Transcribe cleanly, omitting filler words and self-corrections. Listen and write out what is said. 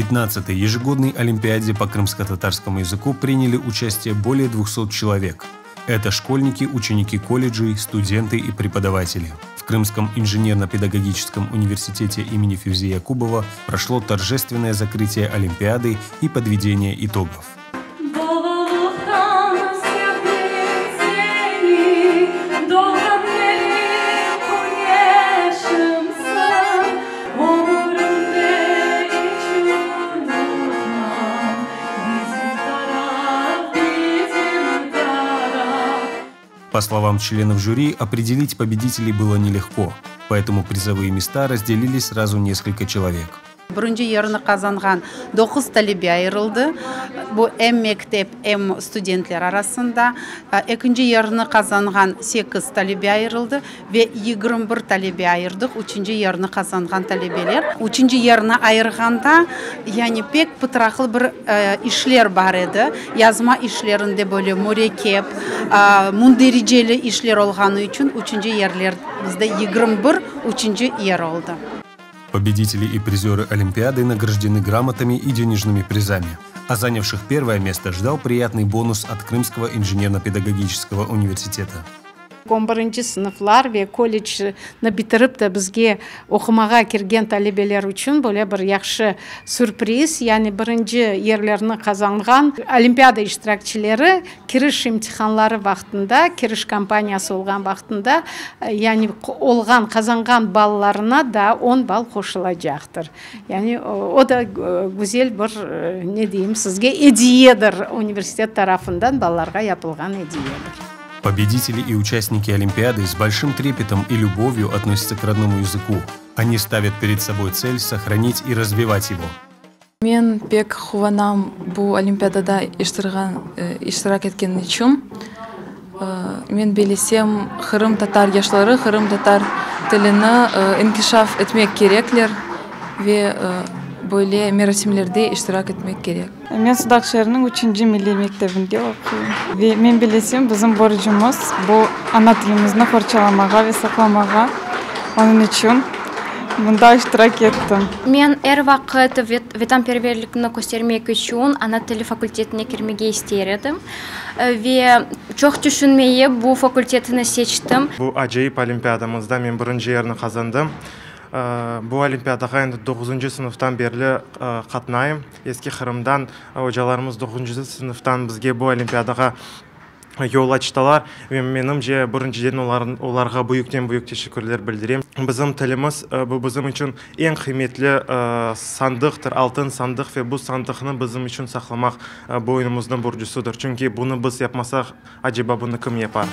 15-й ежегодной олимпиаде по крымско-татарскому языку приняли участие более 200 человек. Это школьники, ученики колледжей, студенты и преподаватели. В Крымском инженерно-педагогическом университете имени Февзи Якубова прошло торжественное закрытие Олимпиады и подведение итогов. По словам членов жюри, определить победителей было нелегко, поэтому призовые места разделили сразу несколько человек. Birinci yerni qazanğan doquz talebe ayırıldı, bu em mektep, em studentler arasında. Ekinci yerni qazanğan sekiz talebe ayırıldı ve 21 talebe ayırdıq, üçünci yerni qazanğan talebeler. Üçünci yerni ayırğanda, yani pek pıtraqlı bir işler bar edi, yazma işlerinde böyle mürekkep, mündericeli işler olğanı içün üçünci yerler bizde 21 üçünci yer oldı. Победители и призеры Олимпиады награждены грамотами и денежными призами. А занявших первое место ждал приятный бонус от Крымского инженерно-педагогического университета. 11-ci sınıflar ve kollecni bitirip de bizge oqumağa kirgen talebeler içün böyle bir yahşı sürpriz, yani birinci yerlerni qazanğan olimpiada iştirakçileri kiriş imtihanları vaqtında, kiriş kampaniyası olğan vaqtında, yani olğan, qazanğan ballarına da 10 ball qoşulacaqtır. Yani o da güzel bir, ne deyim sizge, ediyedir, universitet tarafından balalarğa yapılğan ediyedir. Победители и участники Олимпиады с большим трепетом и любовью относятся к родному языку. Они ставят перед собой цель сохранить и развивать его. Men pek quvanam bu olimpiadada iştirak etken içün. Men bilsem, qırımtatar yaşları qırımtatar tilini inkişaf etmek kerekler ve böyle merasimlerde iştirak etmek kerek. Men Sudaq şeeriniñ üçünci milliy mektebinde oquyım. Ve men bilsem, bizim borcumız bu ana tilimizni qorçalamağa ve saqlamağa. Onıñ içün mında iştirak ettim. Men er vaqıt vatanperverlikni köstermek içün ana tili fakultetine kirmege ister edim. Ve çoq tüşünmeyip bu fakultetini seçtim. Bu acayip olimpiadamızda men birinci yerni qazandım. Bu olimpiadağa endi doquzıncı sınıftan berli qatnayım. Eski Qırımdan ocalarımız doquzıncı sınıftan bizge bu olimpiadağa yol açtılar. Ve menimce, birinciden olarğa büyükten büyük teşekkürler bildirem. Bizim tilimiz, bu bizim içün eñ qıymetli sandıqtır, altın sandıq ve bu sandıqnı bizim içün saqlamaq boynumıznıñ borcusıdır. Çünki bunı biz yapmasaq, aceba bunı kim yapar?